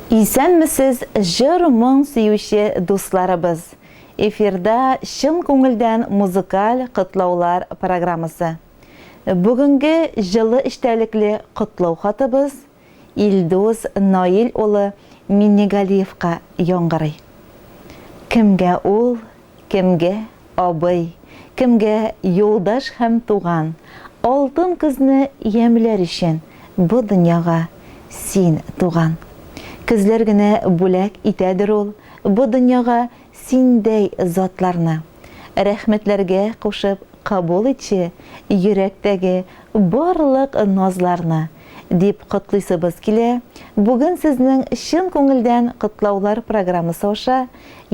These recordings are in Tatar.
Исәнмесез, җыр-моң сөюче дусларыбыз! Эфирда чын күңелдән музыкаль котлаулар программасы. Бүгенге җылы эчтәлекле котлау хатыбыз Илдус Наил улы Миннегалиевка яңгырый. Кемгә ул, кемгә абый, кемгә юлдаш һәм туган, Алтын көзне ямьләр өчен бу дөньяга син туган. Көзләр генә бүләк итәдер ул бу дөньяга Синдәй затларны. Рәхмәтләргә кушып кабул итче йөрәктәге барлык назларны, дип котлыйсыбыз килә, бүген сезнең чын күңелдән котлаулар программасы аша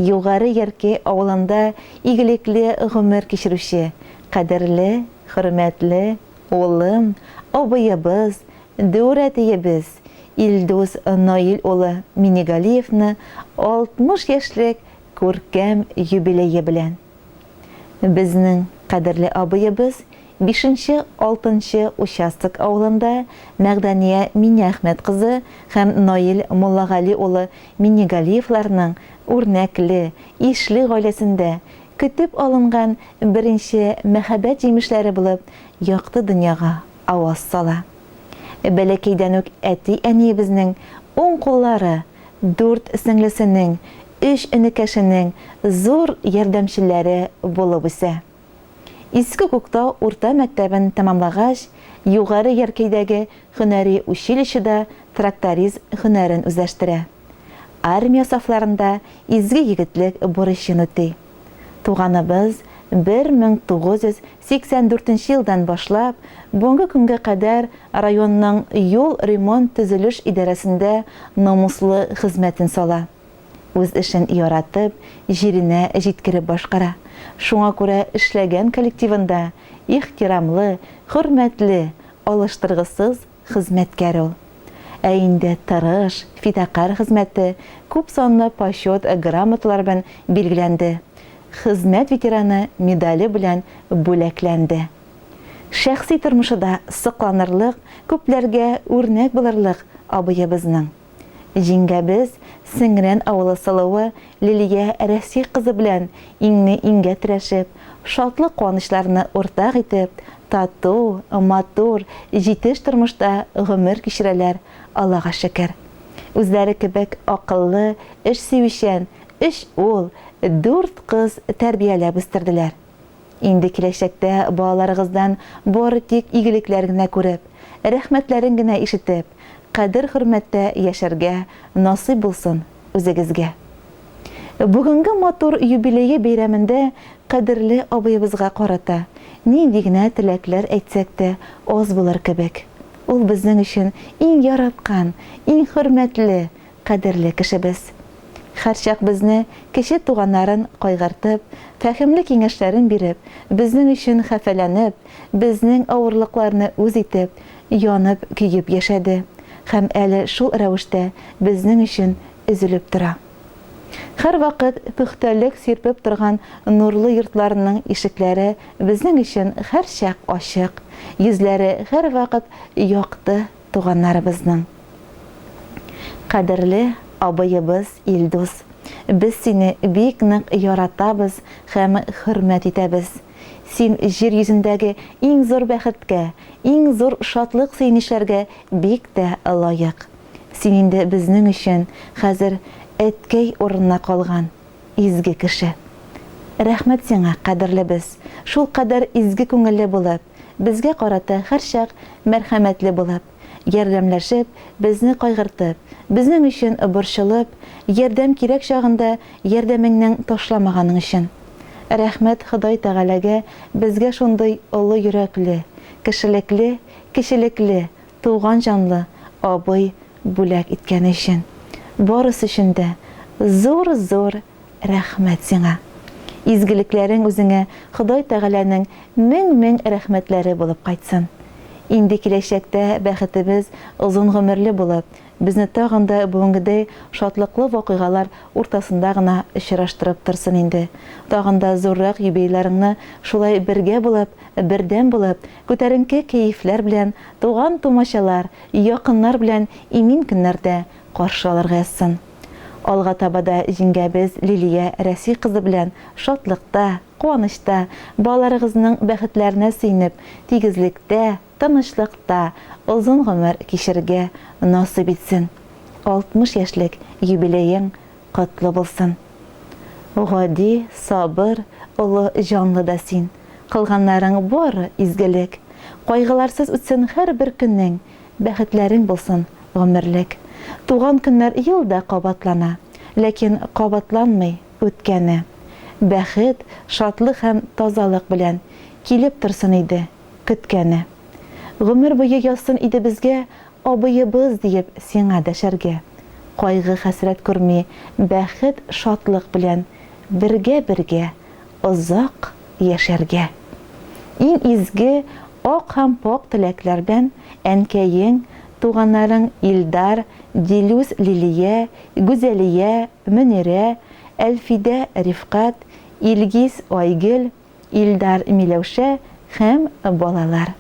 Югары Яркәй авылында игелекле гомер кичерүче, кадерле, хөрмәтле улым, абыебыз, дүр әтиебез Илдус Наил улы Минегалиевны 60 яшьлек күркәм юбилее белән! Безнең кадерле абыебыз бишенче алтынчы участок авылында Мәгъдәния Миннеәхмәт кызы һәм Наил Муллагали улы Миннегалиевларның үрнәкле, ишле гаиләсендә көтеп алынган беренче мәхәббәт җимешләре булып якты дөньяга аваз сала. Бәләкәйдән үк әти-әниебезнең уң куллары, дүрт сеңлесенең, өч энекәшенең зур ярдәмчеләре булып үсә. Иске Күктау урта мәктәбен тәмамлагач, Югары Яркәйдәге һөнәри училищеда тракторист һөнәрен үзләштерә. Армия сафларында изге егетлек бурычын үти. Туганыбыз 1984 нче елдан башлап бүгенге көнгә кадәр районның юл ремонт-төзелеш идарәсендә намуслы хезмәтен сала. Үз эшен яратып, җиренә җиткереп башкара. Шуңа күрә эшләгән коллективында ихтирамлы, хөрмәтле, алыштыргысыз хезмәткәр ул. Ә инде тырыш, фидакарь хезмәте күпсанлы Почет грамоталары белән билгеләнде, Хезмәт ветераны медале белән бүләкләнде. Шәхси тормышы да сокланырлык, күпләргә үрнәк булырлык абыебызның. Җиңгәбез, Сеңрән авылы сылуы Лилия Рәсих кызы белән иңне-иңгә терәшеп, шатлык-куанычларны уртак итеп, тату, матур, җитеш тормышта гомер кичерәләр, Аллага шөкер. Үзләре кебек акыллы, эш сөючән өч ул, дүрт кыз тәрбияләп үстерделәр. Инде киләчәктә балаларыгыздан бары тик игелекләр генә күреп, рәхмәтләрен генә ишетеп, кадер-хөрмәттә яшәргә насыйп булсын үзегезгә. Бүгенге матур юбилее бәйрәмендә кадерле абыебызга карата нинди генә теләкләр әйтсәк тә аз булыр кебек. Ул безнең өчен иң яраткан, иң хөрмәтле, кадерле кешебез. Һәрчак безне, кече туганнарын кайгыртып, фәһемле киңәшләрен биреп, безнең өчен хәфәләнеп, безнең авырлыкларны үз итеп, янып-көеп яшәде һәм әле шул рәвештә безнең өчен өзелеп тора. Һәрвакыт пөхтәлек сирпеп торган нурлы йортларының ишекләре безнең өчен һәрчак ачык, йөзләре һәрвакыт якты туганнарыбызның. Кадерле абыебыз Илдус, без сине бик нык яратабыз һәм хөрмәт итәбез. Син җир йөзендәге иң зур бәхеткә, иң зур шатлык-сөенечләргә бик тә лаек. Син инде безнең өчен хәзер әткәй урынына калган изге кеше. Рәхмәт сиңа, кадерлебез, шулкадәр изге күңелле булып, безгә карата һәрчак мәрхәмәтле булып, ярдәмләшеп, безне кайгыртып, безнең өчен борчылып, ярдәм кирәк чагында ярдәмеңнең ташламаганың өчен. Рәхмәт Ходай Тәгаләгә безгә шундый олы йөрәкле, кешелекле, кечелекле, туган җанлы абый бүләк иткәне өчен. Барысы өчен дә зур-зур Рәхмәт сиңа. Изгелекләрең үзеңә Ходай Тәгаләнең мең-мең рәхмәтләре булып кайтсын. Инде киләчәктә бәхетебез озын гомерле булып, безне тагын да бүгенгедәй шатлыклы вакыйгалар уртасында гына очраштырып торсын инде. Тагын да зуррак юбилейларыңны шулай бергә булып, бердәм булып, күтәренке кәефләр белән, туган-тумачалар, якыннар белән имин көннәрдә. каршы алырга язсын. Алга таба да җиңгәбез Лилия Рәсих кызы белән шатлыкта, куанычта, балаларыгызның бәхетләренә сөенеп, тигезлектә, тынычлыкта озын гомер кичерергә насыйп итсен. 60 яшьлек юбилеең котлы булсын. Гади, сабыр, олы җанлы да син. Кылганнарың бары изгелек. Кайгыларсыз үтсен һәрбер көнең, Бәхетләрең булсын гомерлек. Туган көннәр ел да кабатлана, Ләкин кабатланмый үткәне. Бәхет, шатлык һәм тазалык белән Килеп торсын иде көткәне. Гомер буе язсын иде безгә Абыебыз диеп сиңа дәшәргә. Кайгы-хәсрәт күрми бәхет, шатлык белән Бергә-бергә озак яшәргә. Иң изге, ак һәм пакь теләкләр белән әнкәең, туганнарың Илдар, Дилүс, Лилия, Гүзәлия, Мөнирә, Әлфидә, Рифкать, Илгиз, Айгөл, Илдар, Миләүшә һәм балалар.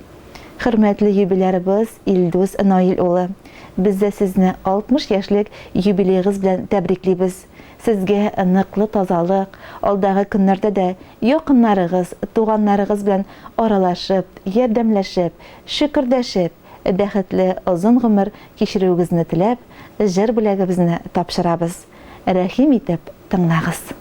Хөрмәтле юбилярыбыз Илдус Наил улы, без дә сезне 60 яшьлек юбилеегыз белән тәбриклибез. Сезгә ныклы тазалык, алдагы көннәрдә дә якыннарыгыз, туганнарыгыз белән аралашып, ярдәмләшеп, шөкердәшеп, бәхетле озын гомер кичерүегезне теләп, җыр бүләгебезне тапшырабыз. Рәхим итеп тыңлагыз.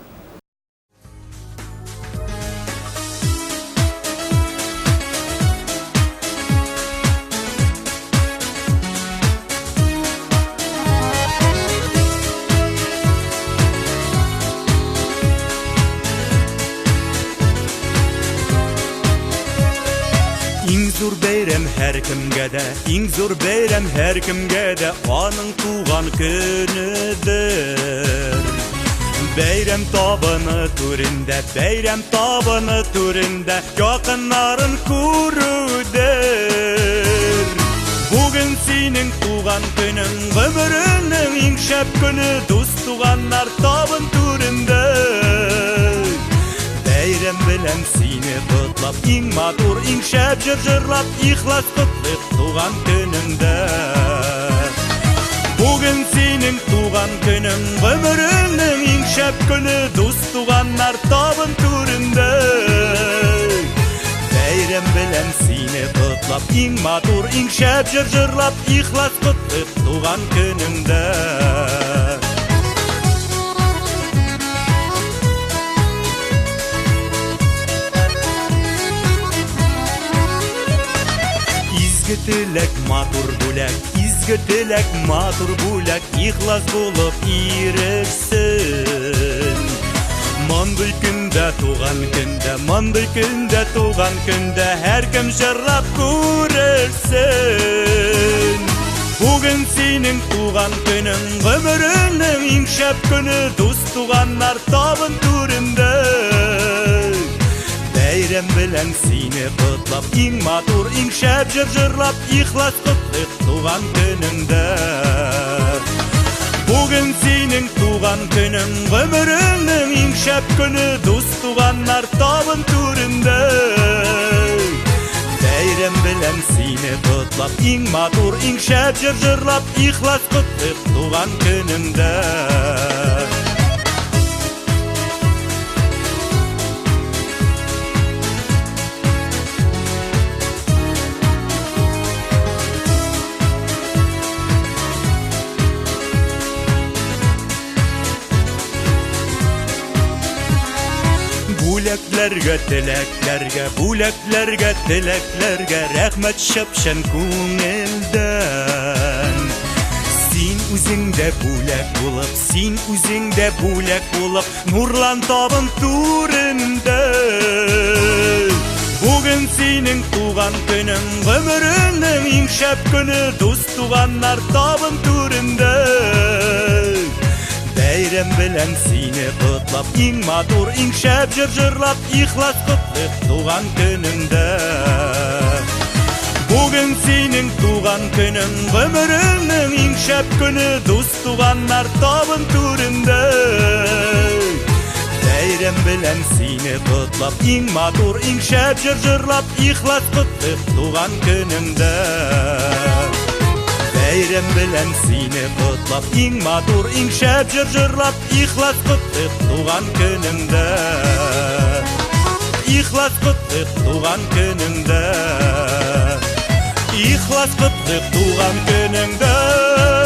Иң зур бәйрәм һәркемгә дә, иң зур бәйрәм һәркемгә дә аның туган көнедер. Бәйрәм табыны түрендә, бәйрәм табыны түрендә якыннарын күрүдер. Бүген синең туган көнең, гомереңнең иң шәп көне, дус туганнар табын түрендә. Бәйрәм белән сине котлап, иң матур, иң шәп җыр җырлап, ихлас котлыйк туган көнеңдә. Бүген синең туган көнең, гомереңнең иң шәп көне, дус туганнар табын түрендә. Бәйрәм белән сине котлап, иң матур, иң шәп җыр җырлап, ихлас котлыйк туган көнеңдә. Изге теләк, матур бүләк, изге теләк, матур бүләк, ихлас булып ирешсен. Мондый көндә, туган көндә, мондый көндә, туган көндә һәркем җырлап күрерсен. Бүген синең туган көнең, гомереңнең иң шәп көне, дус туганнар табын түрендә. Бәйрәм белән сине котлап, иң матур, иң шәп җыр җырлап, ихлас котлыйк туган көнеңдә. Бүген синең туган көнең, гомереңнең иң шәп көне, дус туганнар табын түрендә. Бәйрәм белән сине котлап, иң матур, иң шәп җыр җырлап, ихлас котлыйк туган көнеңдә. Бүләкләргә, теләкләргә, бүләкләргә, теләкләргә рәхмәт чып-чын күңелдән. Син үзең дә бүләк булып, син үзең дә бүләк булып, нурлан табын түрендә. Бүген синең туган көнең, гомереңнең иң шәп көне, дус туганнар табын түрендә. Бәйрәм белән сине котлап, иң матур, иң шәп җыр җырлап, ихлас котлыйк туган көнеңдә. Бүген синең туган көнең, гомереңнең иң шәп көне, дус туганнар табын түрендә. Бәйрәм белән сине котлап, иң матур, иң шәп җыр җырлап, ихлас котлыйк туган көнеңдә. Бәйрәм белән сине котлап, иң матур, иң шәп җыр җырлап, ихлас котлыйк туган көнеңдә. Ихлас котлыйк туган көнеңдә. Ихлас котлыйк туган көнеңдә.